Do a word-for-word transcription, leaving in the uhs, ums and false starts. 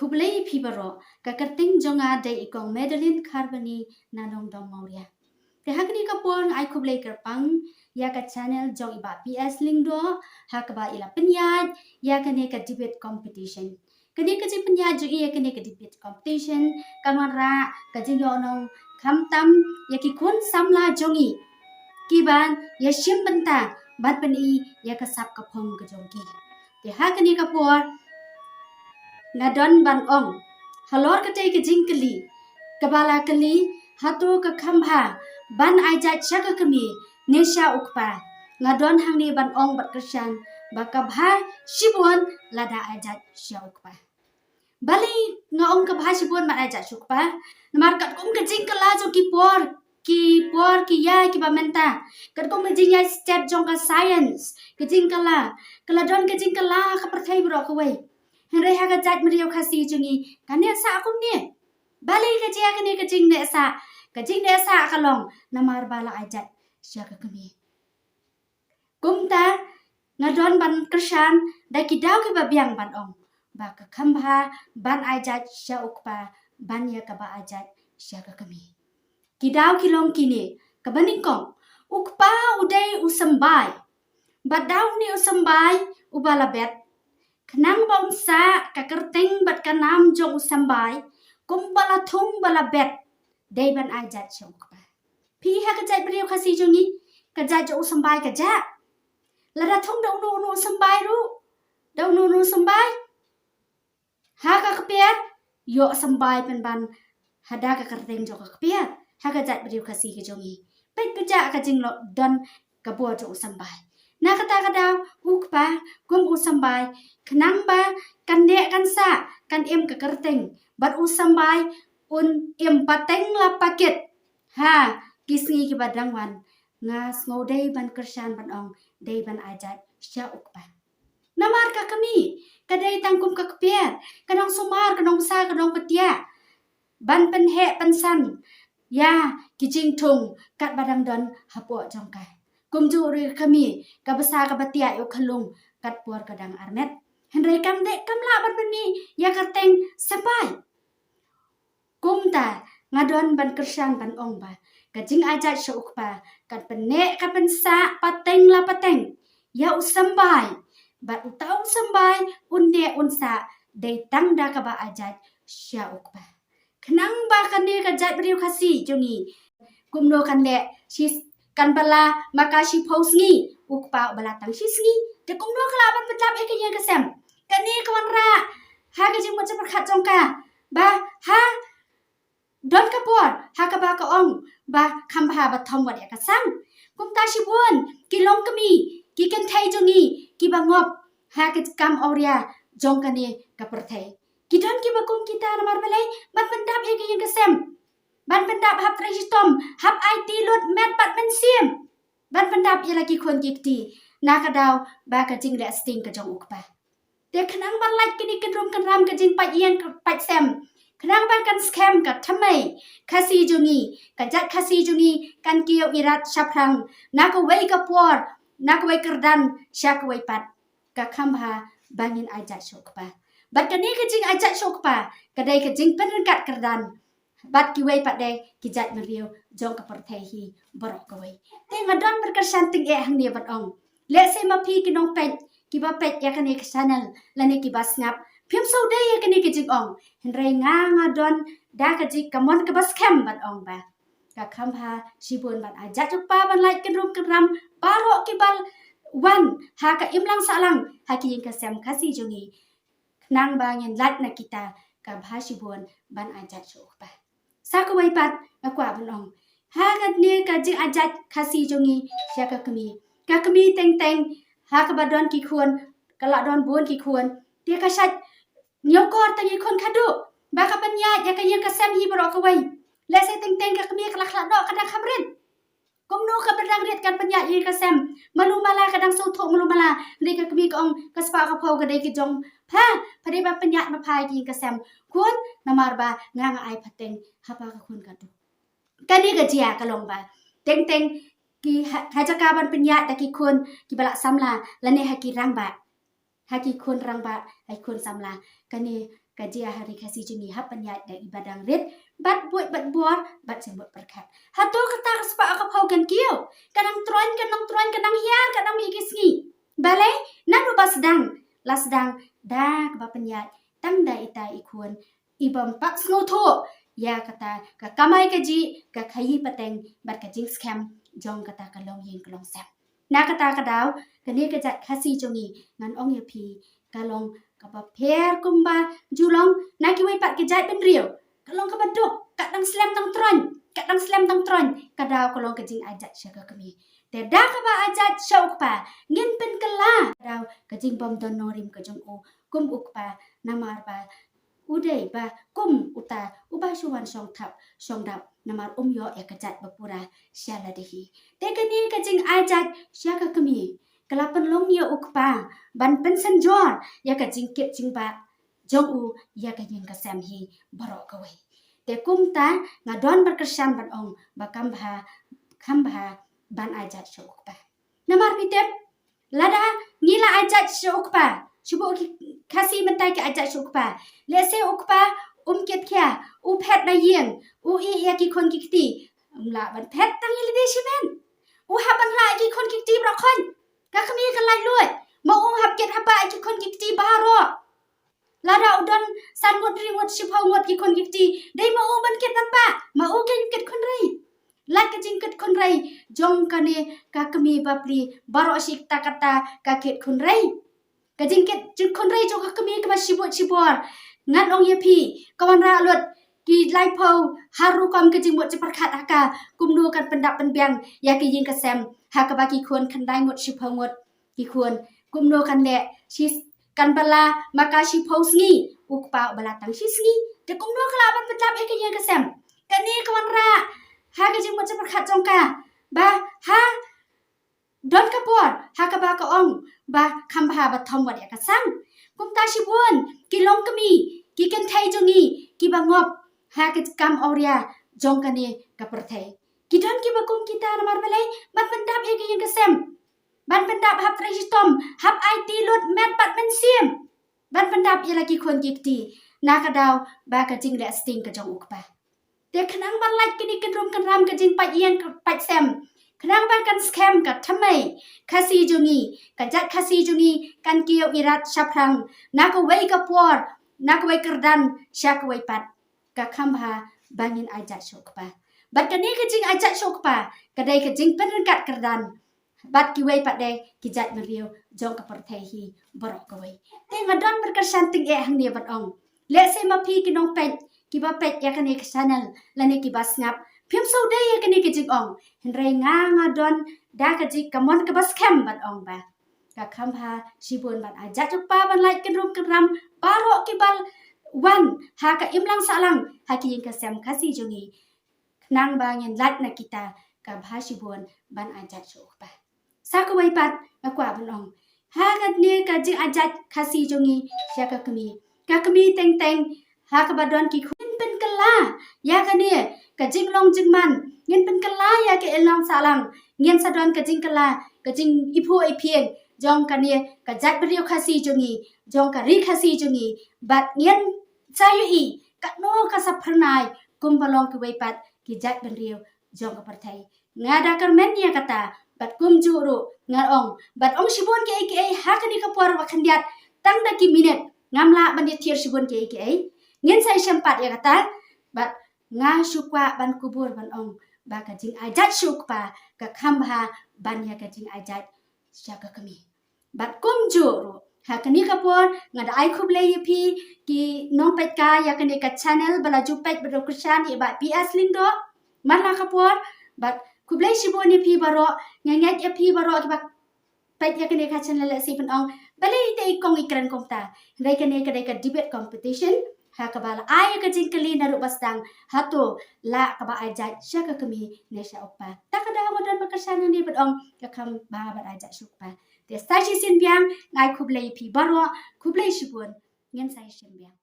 Khublei phi baroh, ka kyrteng jong nga dei i kong Madeline Kharbani na Nongdom Mawria. Te ha kane ka por nga ai khublei kyrpang ïa ka channel jong i Bah P S Lyngdoh ha kaba i la pynïaid ïa kane ka debate competition. Kane ka jingpynïaid jong i ïa kane ka debate competition kan wanrah ka jingïohnong khamtam ïa ki khun samla jong i kiban ïashim bynta ban pyni ïa ka sap ka phong ka jong ki. Te ha kane ka por nga don ban ong halor katei ka jingkylli kaba la kylli, hato ka kham bha ban ai jait sha ka kmie ne sha u kpa? Nga don hangne ban ong bad kyrshan ba ka bha shibun lada ai jait sha u kpa. Balei nga ong ka bha shibun ban ai jait sha u kpa? Namar katkum ka jingkylla jong ki por, ki por ki ïa kiba mynta, katkum ka jingïaid step jong ka science, ka jingkylla ka la don ka jingkylla ha ka pyrthei baroh kawei. Hynrei ha ka jaitbynriew Khasi jong ngi ka neh sah kumne. Balei ka jia kane ka jingneh sah? Ka jingneh sah ka long namar ba la ai jait sha ka kmie. Kumta nga don ban kyrshan da ki daw kiba biang ban ong ba ka kham bha ban ai jait sha u kpa ban ïa kaba ai jait sha ka kmie. Ki daw ki long kine, kaba nyngkong, u kpa u dei u symbai. Bad da une u symbai uba la bet, khnang ba un sah ka kyrteng bad ka nam jong u symbai, kumba la thung ba la bet, dei ban ai jait sha u kpa. Phi ha ka jaitbynriew Khasi jong ngi, ka jait jong u symbai ka jah. Lada thung da uno uno u symbai ruh, da uno uno u symbai, ha ka kper ïoh symbai pynban ha da ka kyrteng jong ka kper. Ha ka jaitbynriew Khasi ka jong ngi, peit ka jah ka jinglong don ka bor jong u symbai. Na kata ka daw u kpa kum u symbai, khnang ba kan neh kan sah kan im ka kyrteng, bad u symbai un im pateng la pakit ha ki sngi kiba dang wan. Nga sngew dei ban kyrshan ban ong dei ban ai jait sha u kpa. Namar ka kmie ka dei tang kum ka kper, ka nongsumar, ka nongsa, ka nongpytiah ban pynheh pynsan ïa ki jingthung katba dang don hapoh jong ka. Kumjuh ruh ka kmie kaba sa kaba tiah ïa u khyllung kat por ka dang armet. Hynrei kam dei, kam lah ban pynmih ïa ka kyrteng symbai. Kumta nga don ban kyrshan ban ong ba ka jingai jait sha u kpa kan pynneh, kan pynsah pateng la pateng ïa u symbai. Bad uta u symbai un neh un sah dei tang da kaba ai jait sha u kpa. Khnang ba kane ka jaitbynriew Khasi jong ngi, kumno kan leh shi, kan bylla ma ka shiphew sngi, u kpa u bylla tang shi sngi. Te kumno ka lah ban pyndap ïa ka ïing ka sem? Kane ka wanrah ha ka jingmut jingpyrkhat jong ka ba ha don ka por ha kaba ka ong ba kham bha ba thom wat ïa ka sang. Kumta shibun ki longkmie, ki kynthei jong ngi kiba ngop ha ka kam awria jong kane ka pyrthei, ki don kiba kum kita. Namar balei? Ban pyndap ïa ka ïing ka sem, ban pyndap hap trei shitom, hap aiti lut met bad mynsiem, ban pyndap ïa la ki khun ki kti na ka daw ba ka jingleh sting ka jong u kpa. Te khnang ban lait kine ki kynrum kynram ka jingpait ïing pait sem, khnang ba kan skhem ka thymmei Khasi jong ngi, ka jait Khasi jong ngi kan kiew irat shaphrang na kawei ka por, na kawei kyrdan sha kawei pat, ka kham bha ba ngin ai jait sha u kpa. Bad kane ka jingai jait sha u kpa ka dei ka jingpynryngkat kyrdan bad kiwei pat de ki jaitbynriew jong ka pyrthei hi baroh kawei. Te nga don ban kyrshan tyngeh hangne ban ong, lehse ma phi ki nongpeit kiba peit ïa kane ka channel lane kiba sngap, phim sngewdei ïa kane ka jingong, hynrei nga, nga don da ka jingkmen kaba skhem ban ong ba ka kham bha shibun ban ai jait sha u kpa ban lait kynrum kynram baroh kiba wan ha ka imlang sahlang ha ki ïing ka sem Khasi jong ngi, khnang ba ngin lait na kita ka bha shibun ban ai jait sha u kpa. Sa kawei pat nga kwah ban ong, ha kane ka jingai jait Khasi jong ngi sha ka kmie, ka kmie teng teng ha kaba don ki khun, ka la don bun ki khun, te ka shait ñiewkor tang ïa ki khun khadduh ba ka pynïaid ïa ka ïing ka sem hi baroh kawei. Lehse teng teng ka kmie ka la khlad noh, ka dang kham rit. Kumno kaba dang rit kan pynïaid ïa ka sem? Malu mala ka dang sngewthuh malu mala, hynrei ka kmie ka ong ka spah ka phew ka dei ka jong pha, pha dei ba pynïaid ma pha ïa ka sem. Khun, namar ba nga, nga ai pateng ha pha ka khun khadduh. Kane ka jia ka long ba teng teng ki ha, ha jaka ban pynïaid da ki khun kiba la samla lane ha ki rangbah, ha ki khun rangbah, ha ki khun samla, kane ka jia ha ri Khasi jong ngi hap ban ïaid da i ba dang rit bad buit bad bor bad jingmut pyrkhat. Hato kata ka spah ka phew kan kiew, ka dang troiñ, ka dang troiñ, ka dang hiar, ka dang mih ki sngi. Balei? Naduh ba sdang la sdang da kaba pynïaid tang da ita i khun i bym pat sngewthuh ïa kata ka kamai kajih, ka khaïi pateng bad ka jingskhem jong kata ka longïing ka longsem. Na kata ka daw, kane ka jait Khasi jong ngi, ngan ong ïa phi, ka long kaba pher kumba ju long na kiwei pat ki jait bynriew. Ka long kaba duk, ka dang slem dang troiñ, ka dang slem dang troiñ, ka daw ka long ka jingai jait sha ka kmie. Te da kaba ai jait sha u kpa, ngin pynkylla ka daw ka jingbym don nongrim ka jong u kum u kpa, namar ba u dei ba kum uta uba shu wan shong thap shong dap, namar um ïoh ïa ka jait ba pura sha lade hi. Te kane ka jingai jait sha ka kmie ka la pynlong ïa u kpa ban pynsynjor ïa ka jingkit jingbah jong u ïa ka ïing ka sem hi baroh kawei. Te kumta nga don ba kyrshan ban ong ba kham bha, kham bha ban ai jait sha u kpa. Namar phi tip, lada ngi la ai jait sha u kpa, shu buh ki Khasi mynta ki ai jait sha u kpa. Lehse u kpa um kit khia, u phet na ïing, u ïeh ïa ki khun ki kti. Um lah ban phet tang ïa lade shimet. U hap ban lah ïa ki khun ki kti baroh khoit. Ka kmie ka laitluid. Ma u hap kit hap bah ïa ki khun ki kti baroh. Lada u don san ngut, ri ngut, shiphew ngut ki khun ki kti, dei ma u ban kit ban bah, ma u keiñ kit khun rei. Lait ka jingkit khun rei jong kane ka kmie bapli baroh shi katta katta ka kit khun rei. Ka jingkit jingkhun rei jong ka kmie kaba shibun shibor. Ngan ong ïa phi, ka wanrah lut ki laiphew har rukom ka jingmut jingpyrkhat ha ka, kumno kan pyndap pynbiang ïa ka ïing ka sem ha kaba ki khun khyndai ngut shiphew ngut ki khun. Kumno kan leh, shi kan bylla ma ka shiphew sngi, u kpa u bylla tang shi sngi. Te kumno ka lah ban pyndap ïa ka ïing ka sem? Kane ka wanrah ha ka jingmut jingpyrkhat jong ka ba ha don ka por ha kaba ka ong ba kham bha ba thom wat ïa ka sang. Kumta shibun ki longkmie, ki kynthei jong ngi kiba ngop ha ka kam awria jong kane ka pyrthei, ki don kiba kum kita, namar balei? Ban pyndap ïa ka ïing ka sem, ban pyndap hap trei shitom, hap aiti lut met bad mynsiem, ban pyndap ïa la ki khun ki kti, na ka daw ba ka jingleh sting ka jong u kpa. Te khnang ban lait kine ki kynrum kynram ka jingpait ïing ka pait sem, khnang ba kan skhem ka thymmei Khasi jong ngi, ka jait Khasi jong ngi kan kiew irat shaphrang na kawei ka por, na kawei kyrdan sha kawei pat, ka kham bha ba ngin ai jait sha u kpa. Bad kane ka jingai jait sha u kpa ka dei ka jingpynryngkat kyrdan bad kiwei pat de ki jait bynriew jong ka pyrthei hi baroh kawei. Te nga don ba kyrshan tyngeh hangne ban ong, lehse ma phi ki nongpeit kiba peit ïa kane ka channel lane kiba sngap, phim sngewdei ïa kane ka jingong, hynrei nga, nga don da ka jing, ka mon kaba skhem ban ong ba ka kham bha shibun ban ai jait sha u kpa, ban lait kynrum kynram baroh kiba wan ha ka imlang sahlang ha ki ïing ka sem Khasi jong ngi, khnang ba ngin lait na kita ka bha shibun ban ai jait sha u kpa. Sa kawei pat nga kwah ban ong, ha kane ka jingai jait Khasi jong ngi sha ka kmie, ka kmie teng teng ha kaba don ki khun, ngin pynkylla ïa kane ka jinglong jingman, ngin pynkylla ïa ka imlang sahlang, ngin sa don ka jingkylla, ka jingiphuh iphieng jong kane ka jait bynriew Khasi jong ngi, jong ka ri Khasi jong ngi, bad ngin sa ïohi katno ka sa phyrnai kumba long kiwei pat ki jait bynriew jong ka pyrthei. Nga da kyrmen ïa kata, bad kumjuh ruh nga ong, bad ong shibun kiei kiei ha kane ka por ba khyndiat, tang da ki minit ngam lah ban ïathied shibun kiei kiei. Ngin sa ïashem pat ïa kata, bad nga shu kwah ban kubur ban ong ba ka jingai jait sha u kpa ka kham bha ban ïa ka jingai jait sha ka kmie. Bad kumjuh ruh ha kane ka por nga da ai khublei ïa phi ki nongpeit ka ïa kane ka channel ba la ju peit bad ruh kyrshan ïa i Bah P S Lyngdoh. Man la ka por, bad khublei shibun ïa phi baroh, nga ngeit ïa phi baroh kiba peit ïa kane ka channel lehse phin ong, balei te i kong i kren kumta? Hynrei kane ka dei ka debate competition ha kaba la ai ka jingkylli naduh ba sdang, hato lah kaba ai jait sha ka kmie ne sha u kpa? Ta ka daw nga don ba kyrshan hangne ban ong ka kham bha ban ai jait sha u kpa. Te sa shisien biang nga ai khublei ïa phi baroh, khublei shibun, ngin sa ïashem biang.